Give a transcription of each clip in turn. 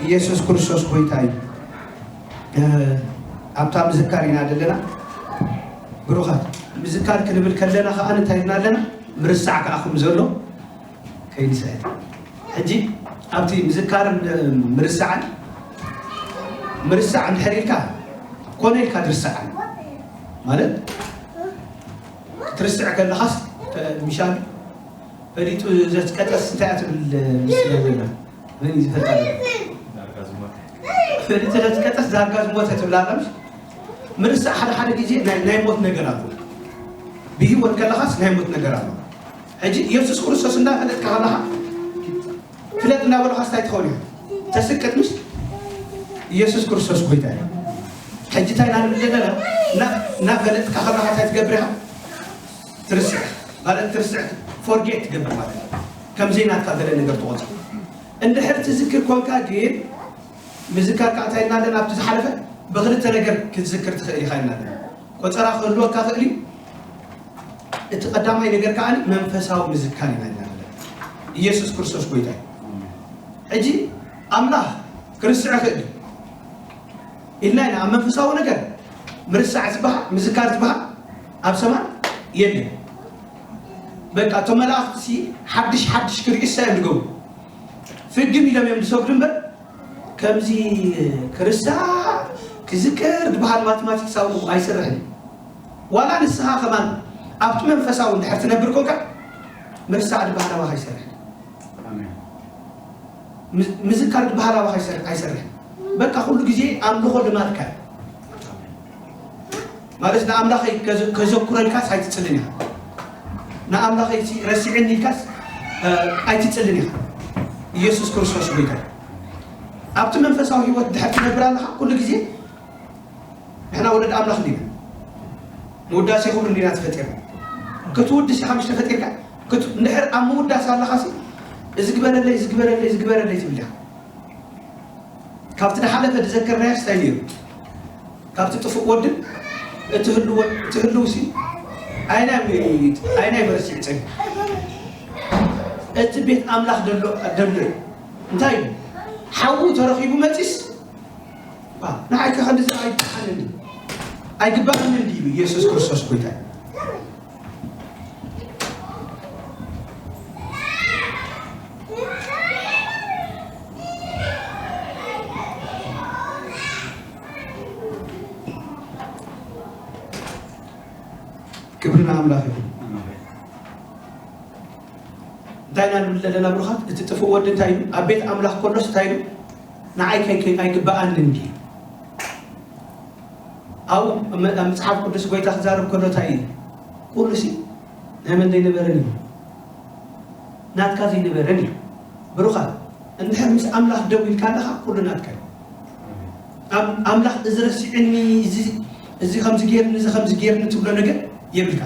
ኢየሱስ ክርስቶስ ጎይታ እዩ። ኣብታ ምዝካር ኢና ዘለና ብሩኻት። ምዝካር ክንብል ከለና ከዓ እንታይ ኢልና ኣለና? ምርሳዕ ከዓ ከም ዘሎ ከይንስሕት። ሕጂ ኣብቲ ምዝካርን ምርሳዕን፣ ምርሳዕ እንድሕር ኢልካ ኮነ ኢልካ ትርሳዕ ማለት ክትርስዕ ከለኻስ፣ ምሻል ፈሊጡ ዘትቀጠስ እንታይ እያ ትብል? ምስላ ዘላ መን እዩ ዝፈልጣ? ፈሊጡ ዘትቀጠስ ዳርጋ ዝሞተ ትብል ኣላ። ምርሳዕ ሓደ ሓደ ግዜ ናይ ሞት ነገር ኣሎ። ብህይወት ከለኻስ ናይ ሞት ነገር ኣሎ። ሕጂ ኢየሱስ ክርስቶስ እንዳፈለጥካ ከለኻ፣ ፍለጥ እንዳበሉኻስ እንታይ ትኸውን ኢኻ? ተስቅጥ። ምስ ኢየሱስ ክርስቶስ ጎይታ እዩ። ሕጂ እንታይ ኢና ንብል ዘለና? እና ፈለጥካ ከለኻ እንታይ ትገብር ኢኻ? ትርስዕ ማለት ትርስዕ፣ ፎርጌት ትገብር ማለት እዩ። ከምዘይ ናትካ ገለ ነገር ትቆጽር። እንድሕር ትዝክር ኮንካ ግን፣ ምዝካር ከዓ እንታይ ኢልና ኣለና? ኣብቲ ዝሓለፈ ብክልተ ነገር ክትዝክር ትኽእል ኢኻ ኢልና ኣለና። ቆጸራ ክህልወካ ክእል እዩ። እቲ ቀዳማይ ነገር ከዓ መንፈሳዊ ምዝካር ኢና ኢልና ኣለና። ኢየሱስ ክርስቶስ ጎይታ እዩ። ሕጂ ኣምላኽ ክርስዕ ክእል እዩ ኢልና ኢና። ኣብ መንፈሳዊ ነገር ምርሳዕ ዝበሃል፣ ምዝካር ዝበሃል ኣብ ሰማይ የለን። በቃ እቶም መላእኽቲ ሓድሽ ሓድሽ ክርእዩ እንታይ እዮም ዝገብሩ? ፍግም ኢሎም እዮም ዝሰግዱ እምበር፣ ከምዚ ክርሳዕ ክዝከር ዝበሃል ማቴማቲክሳዊ ኣይሰርሕን እዩ። ዋላ ንስኻ ከማን ኣብቲ መንፈሳዊ እንድሕር ትነብር ኮንካ፣ ምርሳዕ ዝበሃል ኣባኻ ኣይሰርሕን እዩ። ኣሜን። ምዝ-፣ ምዝካር ዝበሃል ኣባኻ ኣይሰር-፣ ኣይሰርሕን። በቃ ኩሉ ግዜ ኣምልኾ ልማድካ እዩ። ማለት ንኣምላኸይ ከዘ-፣ ከዘኩረልካስ ኣይትጽልን ኢኻ። ንኣምላኸይ ሲ-፣ ረሲዕኒ ኢልካስ፣ እ፣ ኣይትጽልን ኢኻ። ኢየሱስ ክርስቶስ ጎይታ እዩ። ኣብቲ መንፈሳዊ ህይወት ድሕር ትነብር ኣለኻ፣ ኩሉ ግዜ ንሕና ወለድ ኣምላኽ እንዲና። ምውዳሴ ክብሪ እንዲና ተፈጢርና። ክትውድስ ኢኻ ምሽ ተፈጢርካ። ክት-፣ እንድሕር ኣብ ምውዳስ ኣለኻሲ፣ እዚ ግበረለይ፣ እዚ ግበረለይ፣ እዚ ግበረለይ ትብል ኢኻ። ካብቲ ዝሓለፈ ዝዘከርናዮ ስታይ ነይሩ። ካብቲ ጥፉእ ወድን እቲ ህልው፣ እቲ ህልውሲ ኣይናይ፣ ኣይናይ መረሲዕ ጸግ-፣ እቲ ቤት ኣምላኽ ደሎ፣ ደሎ እዩ። እንታይ እዩ? ሓዉ ተረኺቡ መጺስ፣ ባ፣ ንዓይ ከ ከምዚ ኣይግባእንን እዩ። ኣይግባእንን እንዲ ኢሉ ኢየሱስ ክርስቶስ ጎይታ እዩ። ክብሪ ንኣምላኽ ይኹን። እንታይ ኢና ንብል ዘለና ብሩኻት? እቲ ጥፉእ ወዲ እንታይ ኢሉ? ኣብ ቤት ኣምላኽ ከሎስ እንታይ ኢሉ? ንዓይ ከይ-፣ ከይ-፣ ኣይግባኣንን ድዩ? ኣብኡ መ-፣ ኣብ መጽሓፍ ቅዱስ ጎይታ ክዛረብ ከሎ እንታይ እዩ? ኩሉሲ ናይ መን ዘይነበረን እዩ? ናትካ ዘይነበረን እዩ። ብሩኻት፣ እንድሕር ምስ ኣምላኽ ደው ኢልካ ኣለኻ፣ ኩሉ ናትካ እዩ። ኣም-፣ ኣምላኽ እዚ ረሲዕኒ፣ እዚ፣ እዚ ከምዚ ገይርኒ፣ እዚ ከምዚ ገይርኒ ትብሎ ነገር የብልካ።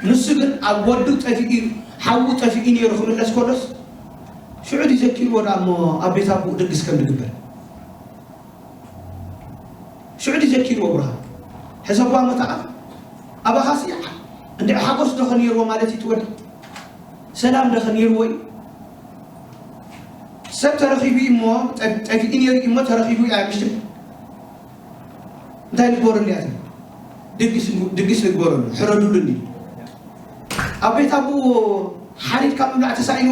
ንሱ ግን ኣብ ወዱ ጠፊኡ፣ ሓዉ ጠፊኡ ነይሩ ክምለስ ከሎስ፣ ሽዑ ድዩ ዘኪርዎ ደኣ እሞ ኣብ ቤት ኣቦኡ ድግስ ከም ዝግበር? ሽዑ ድዩ ዘኪርዎ ብርሃን? ሕሰብዋ እሞ ተኣ፣ ኣባኻሲ እንድዒ ሓጎስ ዶ ኸነይርዎ ማለት እዩ ትወዲ? ሰላም ዶ ኸነይርዎ እዩ? ሰብ ተረኺቡ እዩ እሞ፣ ጠ-፣ ጠፊኡ ነይሩ እዩ እሞ ተረኺቡ እዩ፣ ምሽ ትብል? እንታይ ንግበረሉ እያ ትብል? ድግስ፣ ድግስ ንግበረሉ፣ ሕረዱሉ እንዲሉ። ኣብ ቤት ኣቦኡ ሓሪድካ ምብላዕ ተሳኢኑ፣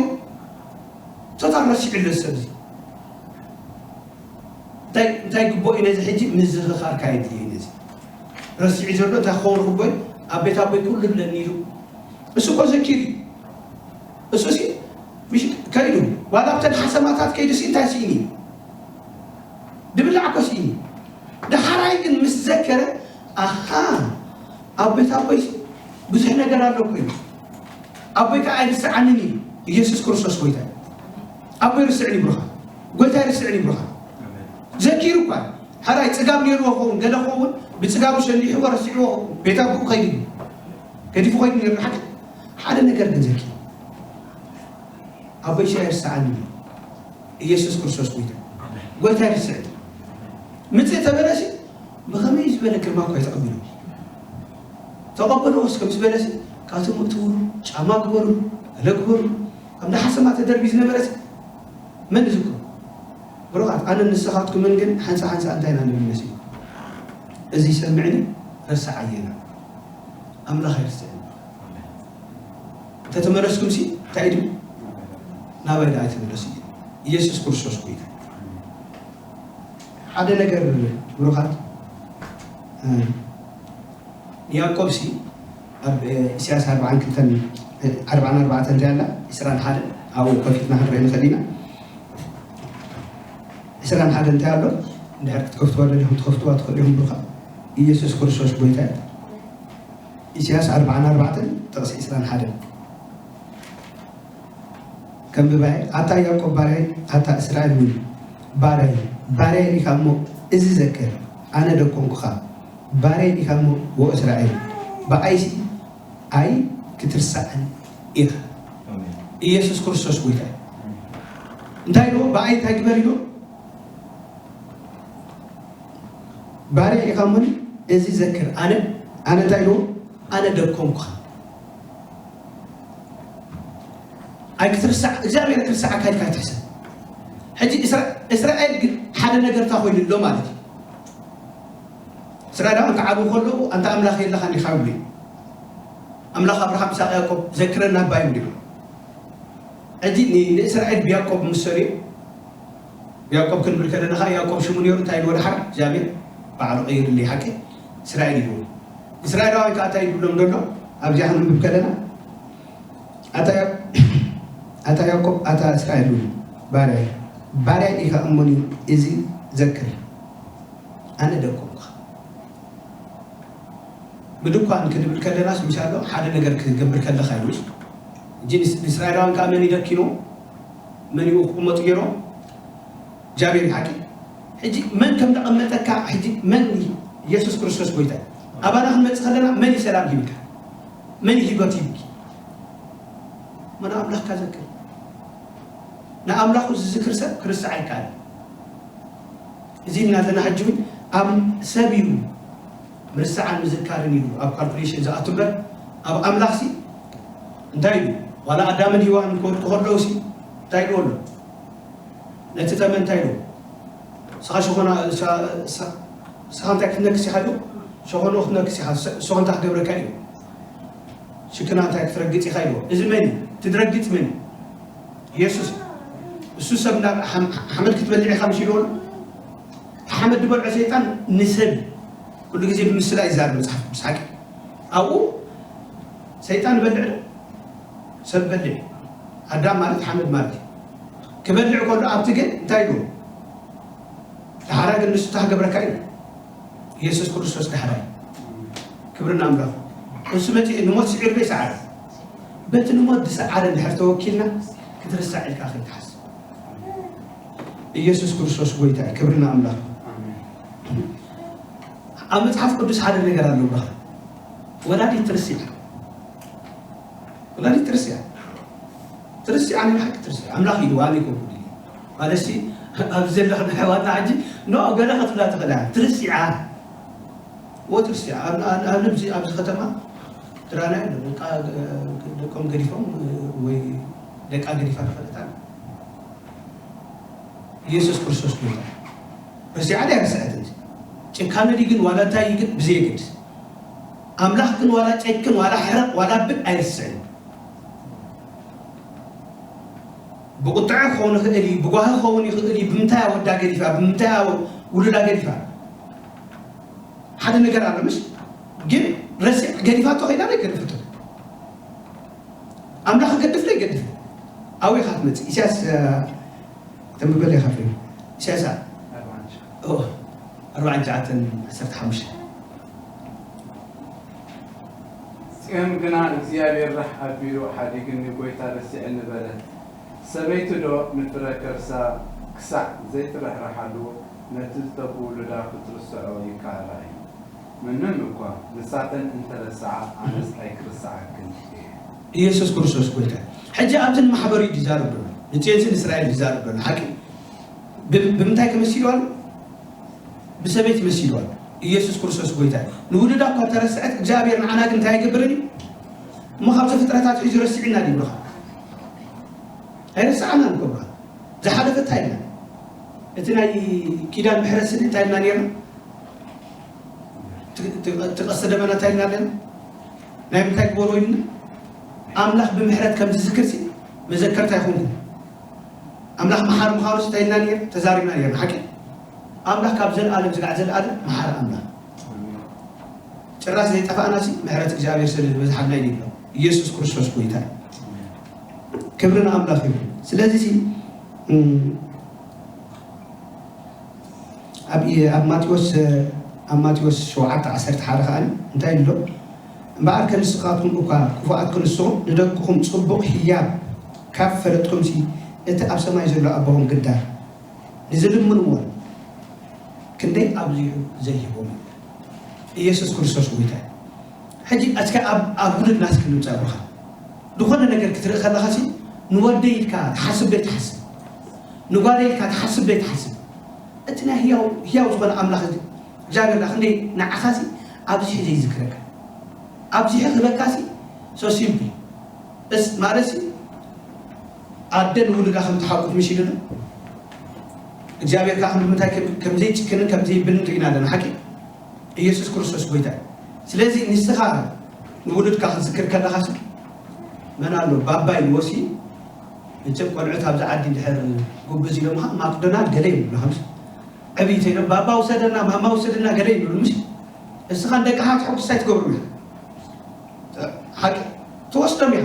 ቶታል ረሲዑ ኣሎ ሰብ እዚ። እንታይ፣ እንታይ ግቦ እዩ ነዚ ሕጂ? ምዝኽኻር ካየድሊ እዩ ነዚ። ረሲዑ ዘሎ እንታይ ክኸውን ግቦ እዩ? ኣብ ቤት ኣቦይ ኩሉ ኣለኒ ኢሉ። እሱ እኮ ዘኪሩ እዩ። እሱ ሲ፣ ምሽ ከይዱ፣ ዋላ ኣብተን ሓሰማታት ከይዱ ሲ እንታይ ስኢኑ እዩ? ድብላዕ እኮ ስኢኑ እዩ። ደሓራይ ግን ምስ ዘከረ፣ ኣሃ፣ ኣብ ቤት ኣቦይ ሲ ብዙሕ ነገር ኣሎ እኮ እዩ። ኣቦይ ከዓ ኣይርስዓንን እዩ። ኢየሱስ ክርስቶስ ጎይታ እዩ። ኣቦይ ርስዕን ይብሩኻ። ጎይታ ይርስዕን ይብሩኻ። ዘኪሩ እኳ፣ ሓራይ ጽጋብ ነይርዎ ኸውን፣ ገለ ኸውን፣ ብጽጋቡ ሸሊሕዎ፣ ረሲዕዎ ኸውን። ቤት ኣቦኡ ከይዱ እዩ። ገዲፉ ከይዱ ነይሩ። ሓደ፣ ሓደ ነገር ግን ዘኪሩ። ኣቦይ ሲ ኣይርስዓንን እዩ። ኢየሱስ ክርስቶስ ጎይታ። ጎይታ ይርስዕ። ምጽእ ተበለሲ፣ ብኸመይ ዝበለ ግርማ እኳ እዩ ተቐቢሉ። ተቐበልዎስ ከም ዝበለሲ፣ ካብቲ ምእትውሉ፣ ጫማ ግበሩ፣ ገለ ግበሩ፣ ኣብ ሓሰማ ተደርቢ ዝነበረሲ፣ መን ዝዝክሮ? ብሩኻት፣ ኣነን ንስኻትኩምን ግን ሓንሳ ሓንሳ እንታይ ኢና ንብል መሲሉ? እዚ ይሰምዕኒ ረሳዓየና። ኣምላኽ ኣይርስዕን። እንተተመለስኩም ሲ እንታይ ድዩ? ናባይ ደኣ ኣይተመለሱ እዩ። ኢየሱስ ክርስቶስ ጎይታ። ሓደ ነገር ብሩኻት፣ እ፣ ያዕቆብ ሲ ኣብ፣ እ፣ ኢሳያስ ኣርባዓን ክልተን፣ እ፣ ኣርባዓን ኣርባዕተን እንታይ ኣላ? ዕስራን ሓደን ኣብኡ ከፊትና ክንርኢ ንኽእል ኢና። ዕስራን ሓደን እንታይ ኣሎ? እንድሕር ክትከፍትዋ ደሊኹም ትኸፍትዋ ትኽእሉ ኢኹም ብሩኻት። ኢየሱስ ክርስቶስ ጎይታ እዩ። ኢሳያስ ኣርባዓን ኣርባዕተን ጥቕሲ ዕስራን ሓደን። ከም ብባይ ኣታ ያዕቆብ ባርያይ፣ ኣታ እስራኤል እውን ባርያይ፣ ባርያይ ኢኻ እሞ እዚ ዘክር፣ ኣነ ደኮንኩኻ፣ ባርያይ ኢኻ እሞ ወ እስራኤል፣ ብኣይሲ ኣይ ክትርሳዕን ኢኻ። ኣሜን። ኢየሱስ ክርስቶስ ጎይታ እዩ። እንታይ ኢልዎ? ብኣይ እንታይ ግበር ኢልዎ? ባርያ ኢኻ እሞኒ እዚ ዘክር፣ ኣነ፣ ኣነ እንታይ ኢልዎ? ኣነ ደኮንኩኻ። ኣይክትርሳዕ፣ እግዚኣብሔር ኣይክርሳዓካ ኢልካ ኣይትሕሰብ። ሕጂ እስራ-፣ እስራኤል ግን ሓደ ነገር እንታይ ኮይኑ ኣሎ ማለት እዩ? እስራኤላውያን ክዓብዩ ከለዉ፣ ኣንታ ኣምላኽ የለኻን ኢኻ ይብሉ እዮም። ኣምላኽ ኣብርሃም፣ ይስሐቅ፣ ያዕቆብ ዘክረና እባ ይብሉ እዮም። ሕጂ ን-፣ ንእስራኤል ብያዕቆብ ምሰሉ እዮም። ብያዕቆብ ክንብል ከለና ኸዓ ያዕቆብ ሽሙ ነይሩ፣ እንታይ ኢልዎ ደሓር እግዚኣብሔር ባዕሉ ቀይርሉ ሓቂ እስራኤል ኢልዎ። እስራኤላውያን ከዓ እንታይ ይብሎም ዘሎ? ኣብዚኣ ክንንብብ ከለና ኣታ ያ-፣ ኣታ ያዕቆብ ኣታ እስራኤል እውን ባርያይ፣ ባርያይ ኢኻ እሞኒ እዚ ዘክር፣ ኣነ ደኮንኩኻ። ብድኳን ክንብል ከለናስ ምሻሎ ሓደ ነገር ክገብር ከለኻ እዩ። ሕጂ ንስ-፣ ንእስራኤላውያን ከዓ መን ይደኪኖ? መን ይኡ ክቕመጡ ገይሮም? እግዚኣብሔር እዩ ሓቂ። ሕጂ መን ከም ተቐመጠካ፣ ሕጂ መን እዩ? ኢየሱስ ክርስቶስ ጎይታ እዩ። ኣባና ክንመጽእ ከለና መን እዩ ሰላም ሂብካ? መን እዩ ሂጎት ሂብኪ? መን ኣምላኽካ ዘክር? ንኣምላኹ ዝዝክር ሰብ ክርስዕ ኣይከኣልን። እዚ እናተና ሕጂ እውን ኣብ ሰብ እዩ ምርሳዕን ምዝካርን እዩ ኣብ ካልኩሌሽን ዝኣቱ እምበር ኣብ ኣምላኽሲ እንታይ ኢሉ? ዋላ ኣዳምን ሂዋንን ክወድቁ ከለውሲ እንታይ ኢልዎ ኣሎ? ነቲ ተመን እንታይ ኢልዎ? ንስኻ ሸኾና፣ ንስኻ፣ ንስኻ፣ ንስኻ እንታይ ክትነክስ ኢኻ ኢልዎ? ሸኾንኡ ክትነክስ ኢኻ፣ ንስ-፣ ንስኻ እንታይ ክገብረካ እዩ? ሽክና እንታይ ክትረግጽ ኢኻ ኢልዎ? እዚ መን እዩ? እቲ ዝረግጽ መን እዩ? ኢየሱስ። እሱ ሰብ ናብ ሓም-፣ ሓመድ ክትበልዕ ኢኻ ምሽ ኢልዎ ኣሎ? ሓመድ ዝበልዖ ሰይጣን ንሰብ እዩ። ኩሉ ግዜ ብምስላ ይዛረብ መጽሓፍ ቅዱስ ሓቂ። ኣብኡ ሰይጣን ይበልዕ ዶ? ሰብ በልዕ። ኣዳም ማለት ሓመድ ማለት እዩ። ክበልዕ ከሎ ኣብቲ ግን እንታይ ኢሉ? ዳሕራ ግን ንሱ እንታይ ክገብረካ ኢሉ? ኢየሱስ ክርስቶስ ዳሕራይ። ክብሪ ንኣምላኽ። እሱ መጺኡ ንሞት ስዒሩ ዶ ይሰዓረ? በቲ ንሞት ዝሰዓረ እንድሕር ተወኪልና ክትርሳዕ ኢልካ ከይትሓስብ። ኢየሱስ ክርስቶስ ጎይታ እዩ። ክብሪ ንኣምላኽ። ኣሜን። ኣብ መጽሓፍ ቅዱስ ሓደ ነገር ኣሎ ብኻ። ወላዲት ትርስዕ። ወላዲት ትርስዕ። ትርስዕ፣ ኣነ ሓቂ ትርስዕ። ኣምላኽ ኢልዋ፣ ኣነ ይኮንኩ ድዩ? ማለትሲ፣ ኣብ ዘለኹ ኣሕዋትና ሕጂ፣ ኖ፣ ገለ ክትብላ ትኽእላ። ትርስዓ። ወ ትርስዓ። ኣብ፣ ኣብ፣ ኣብ፣ ኣብዚ፣ ኣብዚ ከተማ ትራና ኣሎ። ደቃ፣ ደቆም ገዲፎም ወይ ደቃ ገዲፋ ትፈልጣ። ኢየሱስ ክርስቶስ ጎይታ። ረሲዓ ድያ ረስዐት እንጂ። ጭካነ ድዩ ግን ዋላ እንታይ እዩ ግን ብዘየገድስ። ኣምላኽ ግን ዋላ ጨክን፣ ዋላ ሕረቕ፣ ዋላ ብድ ኣይርስዕን። ብቁጥዐ ክኸውን ይኽእል እዩ፣ ብጓሂ ክኸውን ይኽእል እዩ፣ ብምንታይ ወዳ ገዲፋ፣ ብምንታይ ውሉዳ ገዲፋ። ሓደ ነገር ኣሎ፣ ምሽ? ግን ረሲዕ ገዲፋቶ ከይዳ ኣይገድፍቶ። ኣምላኽ ክገድፍ ዶ ይገድፍ? ኣበይ ኢኻ ትመጽእ? ኢሳያስ፣ እ፣ ተንብበለይ ኢኻ ፍሬም። ኢሳያስ፣ ኦ፣ ኣርባዓን ትሽዓተን ዓሰርተ ሓሙሽተ። ጽዮን ግና እግዚኣብሔር ራሕ ኣቢሉ ሓዲግኒ፣ ጐይታ ረሲዕኒ በለት። ሰበይቲ ዶ ንፍረ ከርሳ ክሳዕ ዘይትርሕርሓሉ ነቲ ዝተብኡ ውሉዳ ክትርስዖ ይከኣላ እዩ? ምንም እኳ ንሳተን እንተ ረስዓ፣ ኣነስ ኣይክርስዓክን እየ። ኢየሱስ ክርስቶስ ጐይታ። ሕጂ ኣብቲ ንማሕበሩ እዩ ዝዛረብ ዘሎ። ንጽዮንሲ ንእስራኤል እዩ ዝዛረብ ዘሎ። ሓቂ ብ-፣ ብምንታይ ተመሲሉ ኣሎ? ብሰበይቲ መሲሉ ኣሎ። ኢየሱስ ክርስቶስ ጐይታ እዩ። ንውሉዳ እኳ ተረስዐት፣ እግዚኣብሔር ንዓና ግን እንታይ ኣይገብርን እዩ? እሞ ካብ ዘፍጥረታት ሒዙ ረሲዕና ድዩ ብለኻ? ኣይረስዓናን እኮ ብለኻ። ዝሓለፈ እንታይ ኢልና? እቲ ናይ ኪዳን ምሕረት ስእሊ እንታይ ኢልና ነርና? እቲ ቀስተ ደመና እንታይ ኢልና ኣለና? ናይ ምንታይ ግበሩ ኢልና? ኣምላኽ ብምሕረት ከም ዝዝክር ሲ መዘከርታ ይኹንኩም። ኣምላኽ መሓሪ ምዃኑ እንታይ ኢልና ነር ተዛሪብና ነርና? ሓቂ ኣምላኽ ካብ ዘለኣለም ስጋዕ ዘለኣለም መሓሪ ኣምላኽ ጭራሽ ዘይጠፋእና ሲ ምሕረት እግዚኣብሔር ስለ ዝበዝሓልና እዩ። ኢየሱስ ክርስቶስ ጎይታ እዩ። ክብሪ ንኣምላኽ ይኹን። ስለዚ ሲ ኣብ ኣብ ማቴዎስ ኣብ ማቴዎስ ሸውዓተ ዓሰርተ ሓደ ከኣ እንታይ ኣሎ? እምበኣር ከንስኻትኩም እኳ ክፉኣት ክንስኹም ንደቅኹም ጽቡቕ ህያብ ካብ ፈለጥኩምሲ እቲ ኣብ ሰማይ ዘሎ ኣቦኹም ግዳ ንዝልምንዎ ክንደይ ኣብዚሑ ዘይህቦም። ኢየሱስ ክርስቶስ ጎይታ እዩ። ሕጂ እስከ ኣብ ኣብ ውሉድና እስከ ንምጻእ ብኻ ዝኾነ ነገር ክትርኢ ከለኻ ሲ ንወደይ ኢልካ ትሓስብ ዶ ይትሓስብ? ንጓደይ ኢልካ ትሓስብ ዶ ይትሓስብ? እቲ ናይ ህያው ህያው ዝኾነ ኣምላኽ እዚ እግዚኣብሔር ዳ ክንደይ ንዓኻ ሲ ኣብዚሑ ዘይዝክረካ ኣብዚሑ ክህበካ ሲ so simple እስ ማለት ሲ ኣደ ንውሉዳ ከም ትሓቁፍ ምሽ ኢሉና እግዚኣብሔር ከዓ ንምንታይ ከም ዘይጭክንን ከም ዘይብልን ርኢና ኣለና ሓቂ ኢየሱስ ክርስቶስ ጎይታ እዩ። ስለዚ ንስኻ ንውሉድካ ክትዝክር ከለኻ ሲ መን ኣሎ ባባይ ንወሲ መቸም ቆልዑት ኣብዚ ዓዲ ድሕር ጉብዝ ኢሎምኻ ማክዶናልድ ገለ ይብሉ ከምዚ ዕብይ ተይሎም ባባ ውሰደና ማማ ውሰደና ገለ ይብሉ ምሽ እስኻ ንደቅኻ ትሕጉስ ኣይትገብሩም ኢኻ ሓቂ ትወስዶም ኢኻ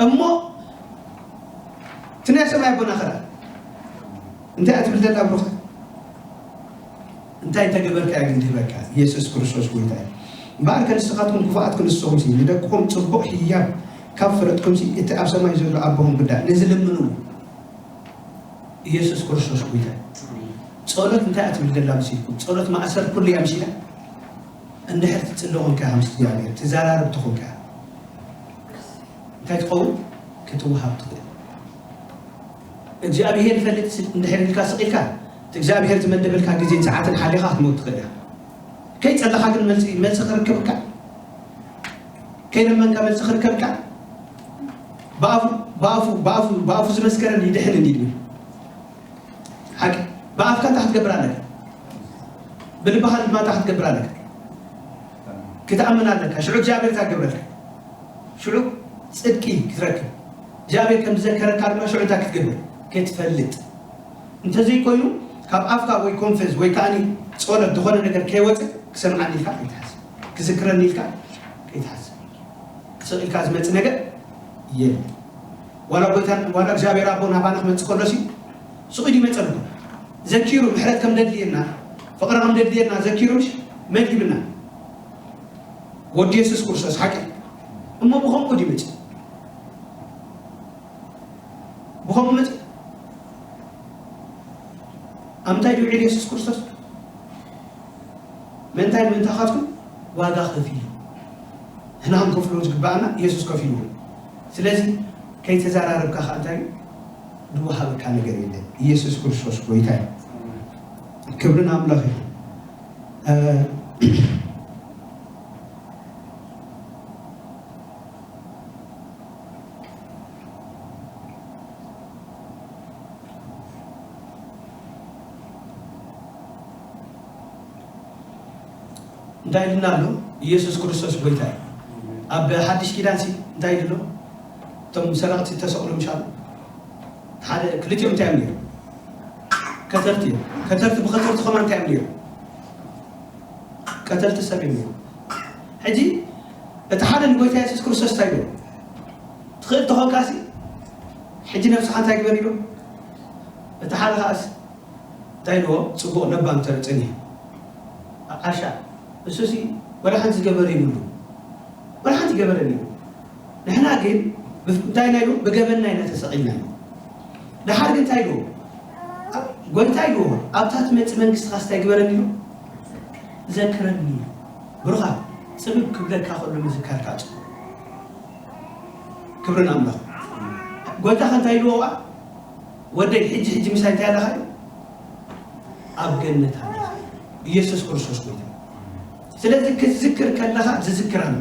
እሞ እቲ ናይ ሰማይ ኣቦና ኸዳ እንታይ ኣትብል ዘላ ብሩኻ እንታይ ተገበርካ ግን ትህበካ ኢየሱስ ክርስቶስ ጎይታ እዩ እምበኣር ከንስኻትኩም ክፉኣት ክንስኹም ሲ ንደቅኹም ጽቡቕ ህያብ ካብ ፈለጥኩም ሲ እቲ ኣብ ሰማይ ዘሎ ኣቦኹም ግዳ ንዝልምኑ ኢየሱስ ክርስቶስ ጎይታ እዩ ጸሎት እንታይ ኣትብል ዘላ ምስ ኢልኩም ጸሎት ማእሰር ኩሉ እያ ምስ ኢላ እንድሕር ትጽሊ ኾንካ ምስ እግዚኣብሔር ትዘራረብ ተኾንካ እንታይ ትኸውን ክትወሃብ ትኽእል እግዚኣብሔር ይፈልጥ እንድሕር ኢልካ ስቕ ኢልካ እቲ እግዚኣብሔር ዝመደበልካ ግዜን ሰዓትን ሓሊኻ ክትሞት ትኽእል ኢኻ ከይጸለኻ ግን መልሲ መልሲ ክርከብካ ከይለመንካ መልሲ ክርከብካ ብኣፉ ብኣፉ ብኣፉ ብኣፉ ዝመስከረን ይድሕንን ይድብል ሓቂ ብኣፍካ እንታይ ክትገብር ኣለካ ብልብኻ ድማ እንታይ ክትገብር ኣለካ ክትኣምን ኣለካ ሽዑ እግዚኣብሔር እንታይ ክገብረልካ ሽዑ ጽድቂ ክትረክብ እግዚኣብሔር ከም ዝዘከረካ ድማ ሽዑ እንታይ ክትገብር ክትፈልጥ እንተዘይኮይኑ ካብ ኣፍካ ወይ ኮንፈስ ወይ ከዓኒ ጸሎት ዝኾነ ነገር ከይወፀ ክሰምዓኒ ኢልካ ከይትሓስብ ክዝክረኒ ኢልካ ከይትሓስብ ክስቕ ኢልካ ዝመፅእ ነገር የለ ዋላ ጎይታ ዋላ እግዚኣብሔር ኣቦ ናባና ክመፅእ ከሎ ሲ ስቕ ኢሉ ይመፀልኩም ዘኪሩ ምሕረት ከም ደድልየና ፍቕሪ ከም ደድልየና ዘኪሩ ምሽ መን ሂብና ወዲ የሱስ ክርስቶስ ሓቂ እሞ ብኸምኡ ድመፅ ብኸምኡ መፅ ኣብ ምንታይ ድውዒል የሱስ ክርስቶስ ምንታይ ንምንታኻትኩም ዋጋ ከፊሉ ንሕና ክንከፍሎ ዝግባኣና የሱስ ከፊልዎ ስለዚ ከይተዘራረብካ ከዓ እንታይ ዝወሃበካ ነገር የለን ኢየሱስ ክርስቶስ ጎይታ እዩ ክብርን ኣምላኽ እዩ እንታይ ኢልና ኣሎ ኢየሱስ ክርስቶስ ጎይታ እዩ ኣብ ሓድሽ ኪዳን ሲ እንታይ ኢሉ ኣሎ እቶም ሰረቕቲ ተሰቕሉ ምሻሉ ሓደ ክልቲኦም እንታይ እዮም ነይሩ ከተርቲ እዮም ከተርቲ ብከተርቲ ከማን እንታይ እዮም ነይሩ ቀተልቲ ሰብ እዮም ነይሩ ሕጂ እቲ ሓደ ንጎይታ የሱስ ክርስቶስ እንታይ ኢሉ ትኽእል ተኾንካሲ ሕጂ ነብስኻ እንታይ ግበር ኢሉ እቲ ሓደ ከዓስ እንታይ ኢልዎ ጽቡቕ ለባም ተረጽን እዩ ዓሻ እሱሲ ወላ ሓንቲ ዝገበረ ይብሉ ወላ ሓንቲ ገበረ እዩ ንሕና ግን እንታይ ናይ ብገበና ኢና ተሰቒልና እዩ ድሓር ግን እንታይ ኢልዎ ጎይታ ኢልዎ ኣብታ ትመጽእ መንግስትኻስ እንታይ ግበረኒ ኢሉ ዘክረኒ ብሩኻ ጽብብ ክብለካ ከሎ ምዝካርካ ጽቡቕ ክብሪ ንኣምላኽ ጎይታ ከ እንታይ ኢልዎ ወደይ ሕጂ ሕጂ ምሳይ እንታይ ኣለኻ ኣብ ገነት ኣለኻ ኢየሱስ ክርስቶስ ጎይታ ስለዚ ክትዝክር ከለኻ ዝዝክር ኣሎ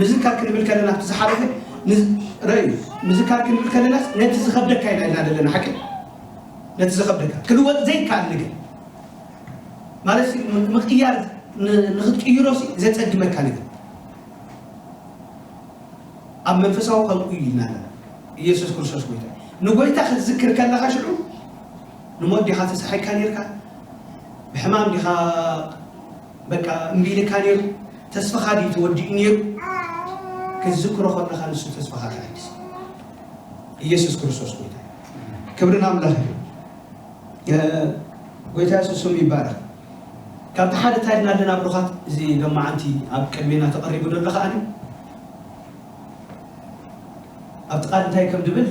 ምዝካር ክንብል ከለና እቲ ዝሓለፈ ረዩ ምዝካር ክንብል ከለና ነቲ ዝኸብደካ ኢና ኢልና ዘለና ሓቂ ነቲ ዝኸብደካ ክልወጥ ዘይከኣል ነገር ማለት ሲ፣ ም-፣ ምቕያር ን-፣ ንኽትቅይሮ ሲ ዘጸግመካ ነገር ኣብ መንፈሳዊ ከምኡ እዩ ኢልና ኣለና። ኢየሱስ ክርስቶስ ጎይታ። ንጎይታ ክትዝክር ከለኻ ሽዑ ንሞት ዲኻ ተሳሒካ ነርካ? ብሕማም ዲኻ በቃ እምቢ ኢልካ ነይሩ? ተስፋኻ ድዩ ተወዲኡ ነይሩ? ክትዝክሮ ከለኻ ንሱ ተስፋኻ ክሕድስ። ኢየሱስ ክርስቶስ ጎይታ። ክብሪ ንኣምላኽ እዩ። እ፣ ጎይታ የሱስ ስሙ ይባረኽ። ካብቲ ሓደ እንታይ ኢልና ኣለና ብሩኻት? እዚ ሎማዓንቲ ኣብ ቅድሜና ተቐሪቡ ዘሎ ከኣ ኣብቲ ቃል እንታይ ከም ድብል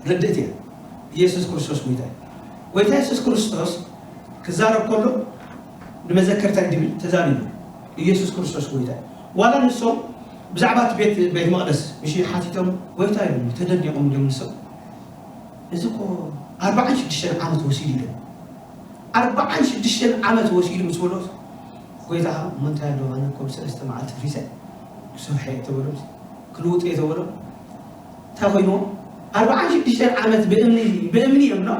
ርድእት እያ። ኢየሱስ ክርስቶስ ጎይታ እዩ። ጎይታ የሱስ ክርስቶስ ክዛረብ ከሎ ንመዘከርታ እዩ ድብል ተዛሪቡ። ኢየሱስ ክርስቶስ ጎይታ እዩ። ዋላ ንሶም ብዛዕባ እቲ ቤት፣ ቤት መቕደስ ምሽ ሓቲቶም ጎይታ እዮም ተደኒቖም እዮም ንሶም። እዚ እኮ ኣርባዓን ሽዱሽተን ዓመት ወሲዱ ኢሎም። ኣርባዓን ሽዱሽተን ዓመት ወሲዱ ምስ በሎ ጎይታ እሞ እንታይ ኣለዎ ኣነ እኮ ብሰለስተ መዓልቲ ፍሪሰ ክሰርሐ እየ ተበሎ። ክልውጥ እየ ተበሎ። እንታይ ኮይንዎ? ኣርባዓን ሽዱሽተን ዓመት ብእምኒ፣ ብእምኒ እዮም ነው።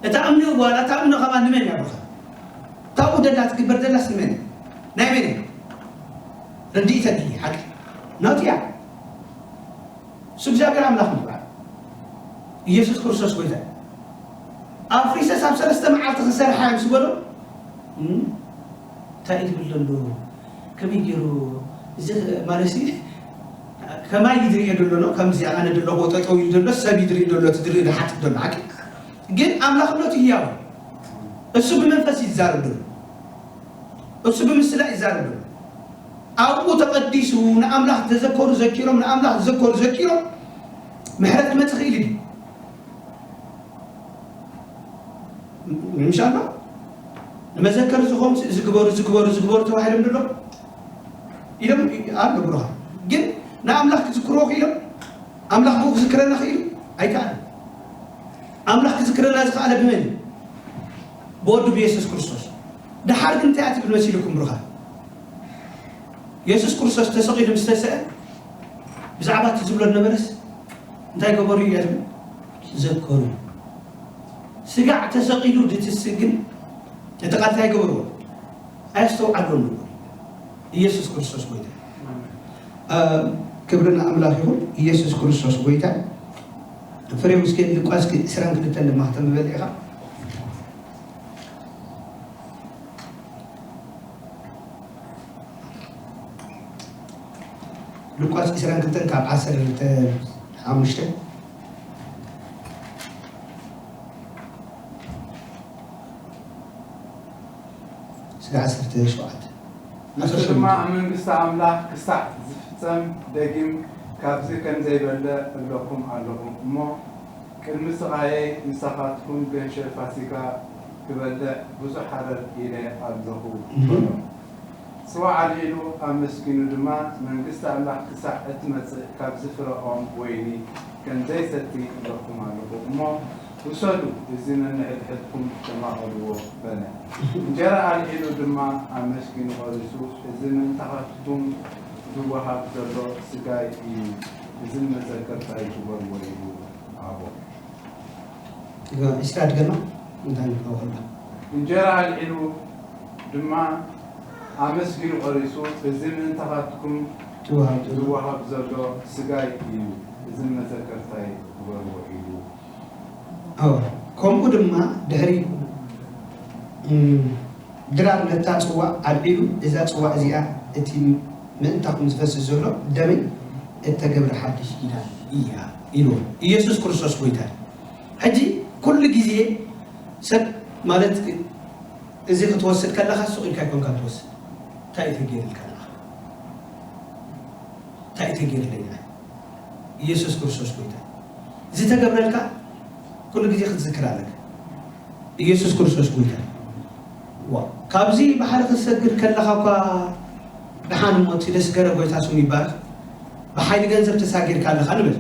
እታ እምኒ ዋላ እታ እምኒ ከማን ንመን እያ ብርኻ? ታብኡ ደላ ትግበር ደላስ ንመን እያ? ናይ መን እያ? ርድኢት ኣድሊ ሓቂ ናቱ እያ። እሱ እግዚኣብሔር ኣምላኽ ይባል። ኢየሱስ ክርስቶስ ጎይታ እዩ። ኣፍሪሰስ ኣብ ሰለስተ መዓልቲ ክሰርሓ እዮም ዝበሎ። እም? እንታይ እዩ ዝብል ዘሎ? ከመይ ገይሩ እዚ ማለት ሲ ከማይ እዩ ዝሪኦ ዘሎ ነው? ከምዚ ኣነ ዘለኹዎ ጠጠው ኢሉ ዘሎ ሰብ እዩ ዝሪኦ ዘሎ፣ እቲ ዝርኢ ዝሓትት ዘሎ ሓቂ። ግን ኣምላኽነቱ ህያው እዩ። እሱ ብመንፈስ እዩ ዝዛረብ ዘሎ። እሱ ብምስላ እዩ ዝዛረብ ዘሎ። ኣብኡ ተቐዲሱ ንኣምላኽ ተዘከሩ ዘኪሮም፣ ንኣምላኽ ዘከሩ ዘኪሮም ምሕረት ክመጽእ ክእል እዩ። ምሻና ንመዘከሪ ዝኾኑ እዚ ግበሩ፣ እዚ ግበሩ፣ እዚ ግበሩ ተባሂሎም ድሎ ኢሎም ኣሎ ብሩኻ። ግን ንኣምላኽ ክዝክርዎ ክኢሎም? ኣምላኽ ብኡ ክዝክረና ክኢሉ? ኣይከኣልን። ኣምላኽ ክዝክረና ዝኸኣለ ብመን እዩ? ብወዱ ብየሱስ ክርስቶስ። ደሓር ግን እንታይ እያ ትብል መሲልኩም ብሩኻ? የሱስ ክርስቶስ ተሰቒሉ ምስ ተስአ ብዛዕባ እቲ ዝብሎ ዝነበረስ እንታይ ገበሩ እዩ እያ ትብል? ዘከሩ። ስጋዕ ተሰቒሉ ድትስእ ግን እቲ ቃል እንታይ ገበርዎ? ኣየስተውዓልዎን ነበር። ኢየሱስ ክርስቶስ ጎይታ እዩ። እ፣ ክብሪ ንኣምላኽ ይኹን። ኢየሱስ ክርስቶስ ጎይታ እዩ። ፍሬው እስኪ ሉቃስ ዕስራን ክልተን ድማ ከተንብበልና ኢኻ። ሉቃስ ዕስራን ክልተን ካብ ዓሰርተ ሓሙሽተ ስለ ዓሰርተ ሸውዓተ። ንሱ ድማ ኣብ መንግስቲ ኣምላኽ ክሳዕ ዝፍጸም ደጊም ካብዚ ከም ዘይበልዕ እብለኩም ኣለኹ እሞ፣ ቅድሚ ስቓየይ ምሳኻትኩም ገንሸል ፋሲካ ክበልዕ ብዙሕ ሃረር ኢለ ኣለኹ እህ። በሎም። ጽዋዕ ኣልዒሉ ኣመስጊኑ ድማ፣ መንግስቲ ኣምላኽ ክሳዕ እትመጽእ ካብዚ ፍረ ኦም ወይኒ ከም ዘይሰቲ እብለኩም ኣለኹ እሞ፣ ውሰዱ፣ እዚ ነንሕድሕድኩም ተማቐልዎ በለ። እንጀራ ኣልዒሉ ድማ ኣመስጊኑ ቖሪሱ፣ እዚ ምእንታኻትኩም ዝወሃብ ዘሎ ስጋይ እዩ፣ እዚ ንመዘከርታይ ግበርዎ ኢሉ ሃቦ። ዒስራ ድገማ እንታይ ንቀበላ? እንጀራ ኣልዒሉ ድማ ኣመስጊኑ ቖሪሱ፣ እዚ ምእንታኻትኩም ዝወሃብ ዘሎ። ዝወሃብ ዘሎ ስጋይ እዩ፣ እዚ ንመዘከርታይ ግበርዎ ኢሉ። ኣዎ፣ ከምኡ ድማ ድሕሪ፣ እም፣ ድራር ነታ ጽዋእ ኣልዒሉ፣ እዛ ጽዋእ እዚኣ እቲ ምእንታኹም ዝፈስስ ዘሎ ደመይ እተገብረ ሓድሽ ኪዳን እያ ኢልዎ። ኢየሱስ ክርስቶስ ጎይታ እዩ። ሕጂ ኩሉ ግዜ ሰብ ማለት እዚ ክትወስድ ከለኻ ሱቕ ኢልካ ኣይኮንካ ትወስድ። እንታይ እዩ ተገይርልካ ንዓኻ? እንታይ እዩ ተገይርለይ ንዓይ? ኢየሱስ ክርስቶስ ጎይታ። ዝተገብረልካ ኩሉ ግዜ ክትዝክር ኣለካ። ኢየሱስ ክርስቶስ ጎይታ። ዋ፣ ካብዚ ባሕሪ ክትሰግር ከለኻ እኳ ደሓን እሞ እቲ ደስገረ ጎይታ ስሙ ይባረኽ። ብሓይሊ ገንዘብ ተሳጊርካ ኣለኻ ንበል።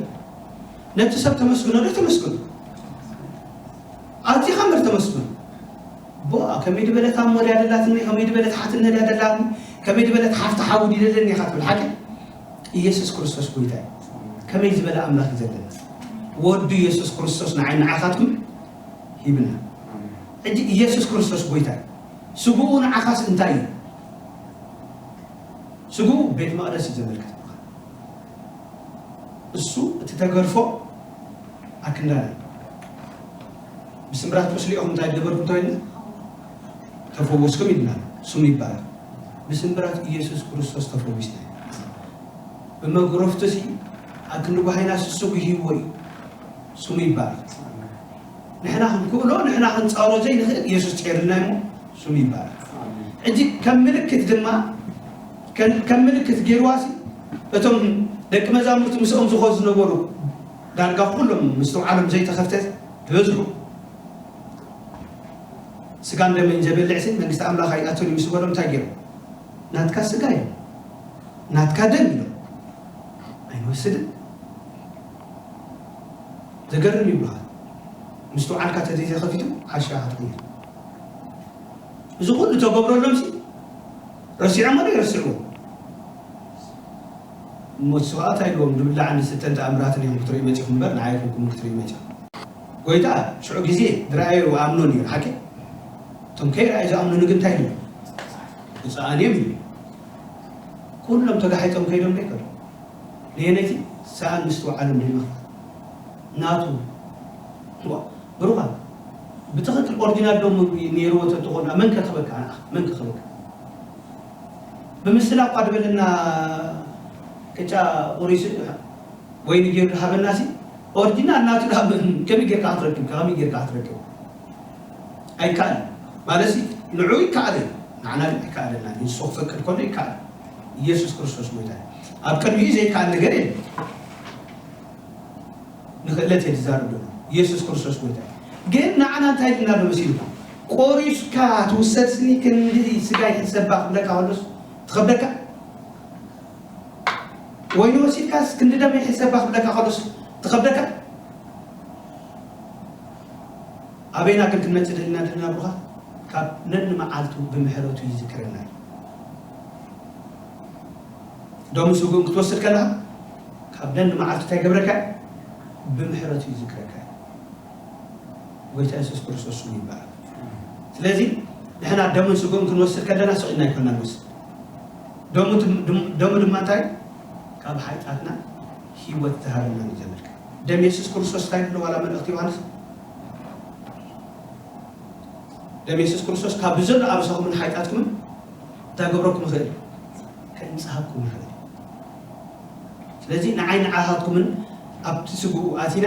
ነቲ ሰብ ተመስግኖ ዶ ተመስግኖ? ኣዚኻ እምበር ተመስግኖ። ቦኣ፣ ከመይ ዝበለት ኣሞ ድያ ደላትኒ፣ ከመይ ዝበለት ሓትነ ድያ ደላትኒ፣ ከመይ ዝበለት ሓፍቲ ሓዊ ድዩ ደለኒ ኢኻ ትብል። ሓቂ? ኢየሱስ ክርስቶስ ጎይታ እዩ። ከመይ ዝበለ ኣምላኽ እዩ ዘለና። ወዱ ኢየሱስ ክርስቶስ ንዓይ ንዓኻትኩም ሂብና። ሕጂ ኢየሱስ ክርስቶስ ጎይታ እዩ። ስግኡ ንዓኻስ እንታይ እዩ? ስግኡ ቤት መቕደስ እዩ ዘመልክት። እሱ እቲ ተገርፎ ኣክንዳና እዩ። ብስምራት ቁስሊ ኢኹም እንታይ ገበርኩም ተባሂልና? ተፈወስኩም ኢልና። ስሙ ይባረክ። ብስምራት ኢየሱስ ክርስቶስ ተፈዊስና። ብመግረፍቱ ሲ ኣክንዲ ጓሃይና ስሱ ጉሂዎ እዩ። ስሙ ይባረክ። ንሕና ክንክእሎ፣ ንሕና ክንጻሮ ዘይንኽእል ኢየሱስ ጸይርልና እሞ ስሙ ይባረክ። ሕጂ ከም ምልክት ድማ ከም ከም ምልክት ገይርዋሲ እቶም ደቂ መዛሙርቲ ምስኦም ዝኾኑ ዝነበሩ ዳርጋ ኩሎም ምስትውዓሎም ዘይተኸፍተት ዝበዝሑ ስጋን ደምን ዘበልዕ ሲ መንግስቲ ኣምላኽ ኣይኣቶን እዩ ምስ በሎም እንታይ ገይሮም? ናትካ ስጋ እዩ ናትካ ደም ኢሎም ኣይንወስድን። ዘገርም ይብሉኻ። ምስትውዓልካ ተዘይተኸፊቱ ዓሻ ክትቕይር። እዚ ኩሉ ተገብረሎም ሲ ረሲዖሞ ዶ ይረስዕዎ? እሞ ንሱ ኸዓ እንታይ ኢልዎም? ዝብላዕን ዝስተን ተኣምራትን እዮም ክትርኢ መጺኹም እምበር ንዓይ ኣይኮንኩምን ክትርኢ መጺኹም። ጎይታ ሽዑ ግዜ ዝረኣዮ ይኣምኖ ነይሩ፣ ሓቂ? እቶም ከይረኣዩ ዝኣምኑኒ ግን እንታይ ኢልዎም? ብፅኣን እዮም ኢሉ። ኩሎም ተጋሒጦም ከይዶም ዶ ይከዱ? ነየነይቲ ሰኣን ምስትውዓሎም ድማ ናቱ። ዋ፣ ብሩኻት፣ ብትኽክል ኦሪጂናል ዶ ነይርዎ ተትኾኑ መን ከኽበካ? ኣነ መን ከኽበካ? ብምስላ እኳ ዝበለና ቅጫ ቆሪሱ ወይኒ ገይሩ ዝሃበና ሲ ኦሪጂናል ናቱ ዳ ከመይ ጌርካ ክትረክብ? ከመይ ጌርካ ክትረክብ? ኣይከኣልን ማለት ሲ ንዑ ይከኣል እዩ፣ ንዓና ግን ኣይከኣለና። ንሱ ክፈቅድ ከሎ ይከኣል። ኢየሱስ ክርስቶስ ጎይታ እዩ። ኣብ ቅድሚኡ ዘይከኣል ነገር የለን። ንክእለት እየ ዝዛረብ ዘሎ። ኢየሱስ ክርስቶስ ጎይታ እዩ። ግን ንዓና እንታይ ኢልና ዶ መሲልኩም? ቆሪስካ ትውሰድ ስኒ ክንዲ ስጋ ይሕሰባ ክብለካ ከሎስ ትኸብደካ? ወይኒ ወሲድካስ ክንዲ ደም ይሕሰባ ክብለካ ከሎስ ትኸብደካ? ኣበይና ግን ክንመጽእ ደሊና ደሊና ብሩኻ? ካብ ነንመዓልቱ ብምሕረቱ ይዝክረና እዩ። ደሙ ስግኡን ክትወስድ ከለኻ ካብ ነንመዓልቱ እንታይ ገብረካ? ብምሕረቱ ይዝክረካ እዩ። ጎይታ የሱስ ክርስቶስ ስሙ ይባረክ። ስለዚ ንሕና ደሙን ስግኡን ክንወስድ ከለና ስቕ ኢልና ኣይኮና ንወስድ። ደሙ ትም- ድም- ደሙ ድማ እንታይ? ካብ ሓጢኣትና ህይወት ዝሃበና እዩ ዘመልክት። ደም የሱስ ክርስቶስ እንታይ ይብሎ ዋላ መልእኽቲ ዮሃንስ? ደም የሱስ ክርስቶስ ካብ ብዘሎ ኣበሳኹምን ሓጢኣትኩምን እንታይ ገብረኩም ይኽእል? ከንጽሃኩም ይኽእል። ስለዚ ንዓይ ንዓኻትኩምን ኣብቲ ስግኡ ኣቲና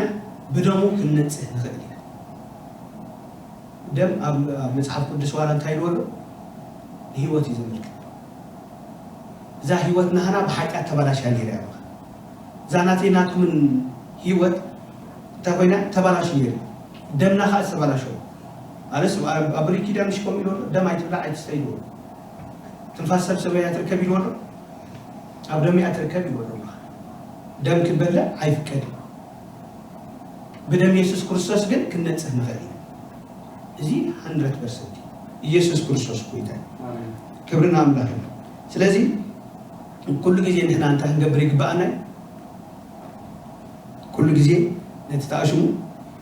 ብደሙ ክንነጽህ ንኽእል ኢና። ደም ኣብ ኣብ መጽሓፍ ቅዱስ ዋላ እንታይ ይልዎ ኣሎ? ንህይወት እዩ ዘመልክት። እዛ ህይወት ናህና ብሓጢኣት ተባላሽያ ነይራ እያ። እዛ ናተይ ናትኩምን ህይወት እንታይ ኮይና? ተባላሹ ነይሩ። ደምና ከዓ ዝተባላሸወ ማለት ኣብ ኣብ ብሉይ ኪዳን ምሽ ከምኡ ኢልዎ ኣሎ? ደም ኣይትብላዕ ኣይትስተይ ኢልዎ ኣሎ። ትንፋስ ሰብ ሰበይ እያ ትርከብ ኢልዎ ኣሎ? ኣብ ደም እያ ትርከብ ኢልዎ ኣሎ። ደም ክንበልዕ ኣይፍቀድን። ብደም የሱስ ክርስቶስ ግን ክንነጽህ ንኽእል ኢና። እዚ ሃንድረድ ፐርሰንት እዩ። ኢየሱስ ክርስቶስ ጎይታ እዩ። ኣሜን። ክብሪ ንኣምላኽ እዩ። ስለዚ ኩሉ ግዜ ንሕና እንታይ ክንገብር ይግባኣና እዩ? ኩሉ ግዜ ነቲ ተኣሽሙ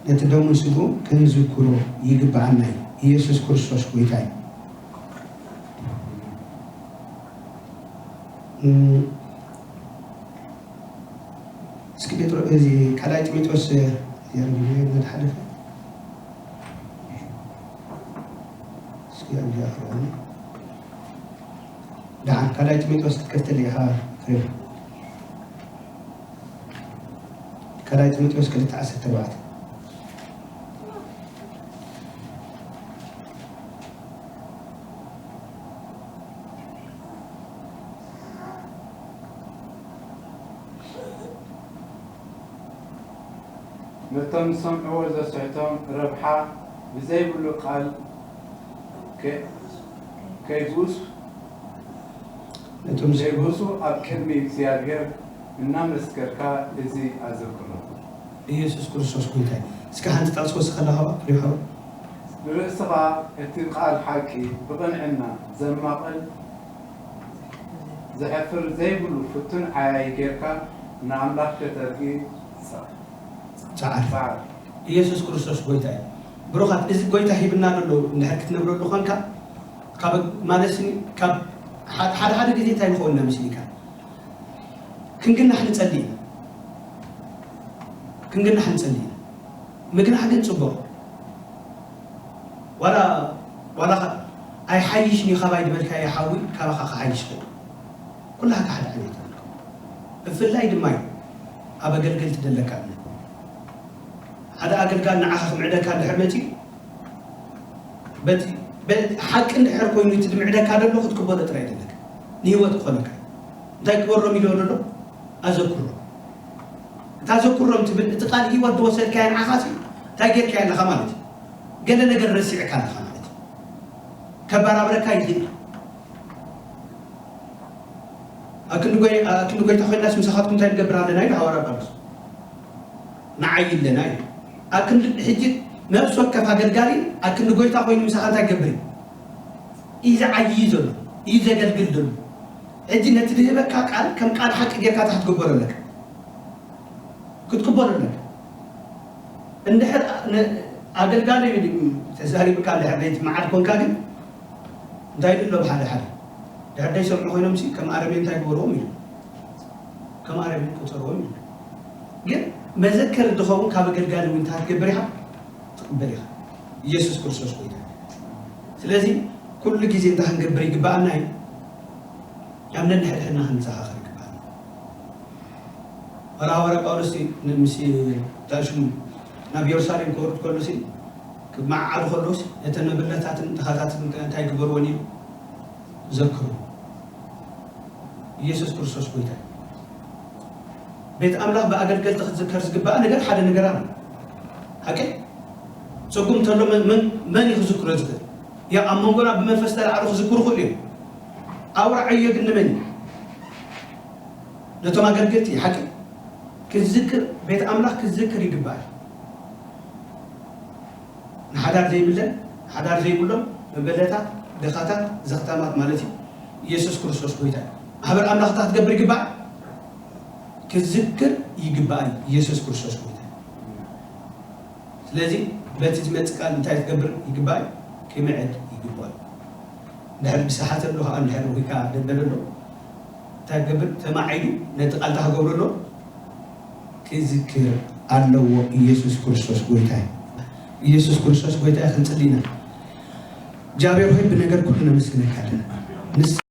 ነቲ ደሙን ስግኡ ክንዝክሮ ይግባኣና እዩ። ኢየሱስ ክርስቶስ ጎይታ እዩ። እም፣ እስኪ ጴጥሮ እዚ ካልኣይ ጢሞቴዎስ የርግና ነድሓለፈ እስኪ ኣብዚኣ ክረኣኒ። ደሓን ካልኣይ ጢሞቴዎስ ክትከፍተል ኢኻ ፍሬም። ካልኣይ ጢሞቴዎስ ክልተ ዓሰርተ ኣርባዕተ። ነቶም ዝሰምዕዎ ዘስሕቶም ረብሓ ብዘይብሉ ቃል ከ- ከይብኡስ ነቶም ዝሰምዕዎ ዘይብኡሱ ኣብ ቅድሚ እግዚኣብሔር እናመስከርካ እዚ ኣዘክሮ። ኢየሱስ ክርስቶስ ጎይታ እዩ። እስኪ ሓንቲ ጥቕሲ ወስኸላ ኸባ ፍሬም ሓወይ። ንርእስኻ እቲ ቃል ሓቂ ብቕንዕና ዘማቕል ዘሕፍር ዘይብሉ ፍቱን ዓያዪ ጌርካ ንኣምላኽ ከተርኢ ጸዓር። ኢየሱስ ክርስቶስ ጎይታ እዩ። ብሩኻት፣ እዚ ጎይታ ሂብና ዘሎ እንድሕር ክትነብረሉ ኾንካ፣ ካብ ማለት ስኒ ካብ ሓደ ሓደ ግዜ እንታይ ንኸውን ኢና መስሊካ? ክንግናሕ ንጸሊ ኢና። ክንግናሕ ንጸሊ ኢና። ምግናሕ ግን ጽቡቕ። ዋላ ዋላ ኣይሓይሽን እዩ ካባይ ዝበልካዮ ሓዊ ካባኻ ክሓይሽ ይኽእል። ኩላካ ሓደ ዓይነት። ብፍላይ ድማ እዩ ኣብ ኣገልገልቲ ደለካ እምነት። ሓደ ኣገልጋል ንዓኻ ክምዕደካ እንድሕር መጺኡ፣ በቲ በቲ ሓቂ እንድሕር ኮይኑ እቲ ዝምዕደካ ዘሎ ክትቅበሎ ጥራይ ዘለካ። ንህይወት ክኾነካ እንታይ ክበሮም ኢልዎ ዘሎ? ኣዘክሮ። እታ ዘኩሮም ትብል እቲ ቃል ህይወት ዝወሰድካዮ ንዓኻ ሲ እንታይ ጌርካዮ ኣለኻ ማለት እዩ። ገለ ነገር ረሲዕካ ኣለኻ ማለት እዩ። ከባራብረካ ይኽእል። ኣክንዲ ጎይ ኣክንዲ ጎይታ ኮይናስ ምሳኻትኩም እንታይ ንገብር ኣለና ኢሉ ሃዋርያ ጳውሎስ። ንዓይ ኣለና እዩ። ኣክንዲ ሕጂ ነፍሲ ወከፍ ኣገልጋሊ ኣክንዲ ጎይታ ኮይኑ ምሳኻ እንታይ ገብር እዩ? እዩ ዝዓይይ ዘሎ፣ እዩ ዘገልግል ዘሎ። ሕጂ ነቲ ዝህበካ ቃል ከም ቃል ሓቂ ጌርካ ታሕት ክበሮ ኣለካ። ክትቅበሉ ኣለካ። እንድሕር ኣገልጋሊ ተዛሪብካ እንድሕር ናይቲ መዓት ኮንካ ግን እንታይ ኢሉ ኣሎ? ብሓደ ሓደ ድሕር ደይሰምዑ ኮይኖም ሲ ከም ኣረሜን እንታይ ግበርዎም ኢሉ፣ ከም ኣረሜን ቁፀርዎም ኢሉ። ግን መዘከር ዝኸውን ካብ ኣገልጋሊ እውን እንታይ ትገብር ኢኻ? ትቕበል ኢኻ። ኢየሱስ ክርስቶስ ጎይታ። ስለዚ ኩሉ ግዜ እንታይ ክንገብር ይግባኣና እዩ? ኣብ ነንሕድሕድና ክንዘኻኸር ይግባኣና። ወላ ሃዋርያ ጳውሎስ ምስ ታሽሙ ናብ የሩሳሌም ክወርድ ከሎ ሲ ክመዓዓዱ ከለዉ ሲ ነተን መበለታትን ድኻታትን እንታይ ግበርወን እዩ? ዘክሩ። ኢየሱስ ክርስቶስ ጎይታ እዩ። ቤት ኣምላኽ ብኣገልገልቲ ክትዝከር ዝግባኣ ነገር ሓደ ነገር ኣሎ። ሓቂ ጸጉም እንተሎ መን መን እዩ ክዝክሮ ዝኽእል? ያ ኣብ መንጎና ብመንፈስ ተላዕሉ ክዝክሩ ክእሉ እዮም። ኣውራ ዕዮ ግን ንመን እዩ? ነቶም ኣገልገልቲ ሓቂ ክዝክር ቤት ኣምላኽ ክዝክር ይግባእ። ንሓዳር ዘይብለን ሓዳር ዘይብሎም መበለታት ድኻታት ዘኽታማት ማለት እዩ። ኢየሱስ ክርስቶስ ጎይታ እዩ። ማሕበር ኣምላኽታ ክትገብር ይግባእ ክዝክር ይግባእ እዩ። ኢየሱስ ክርስቶስ ጎይታ እዩ። ስለዚ በቲ ዝመጽእ ቃል እንታይ ክትገብር ይግባእ? ክምዕድ ይግባእ። እንድሕር ብሰሓት ኣሎ ከዓ እንድሕር ውሂካ ደበለ ኣሎ እንታይ ክገብር ተማዒዱ ነቲ ቃልታ ክገብረሎ ክዝክር ኣለዎ። ኢየሱስ ክርስቶስ ጎይታ እዩ። ኢየሱስ ክርስቶስ ጎይታ እዩ። ክንጽሊ ኢና። እግዚኣብሔር ሆይ ብነገር ኩሉ ነመስግነካ ኣለና።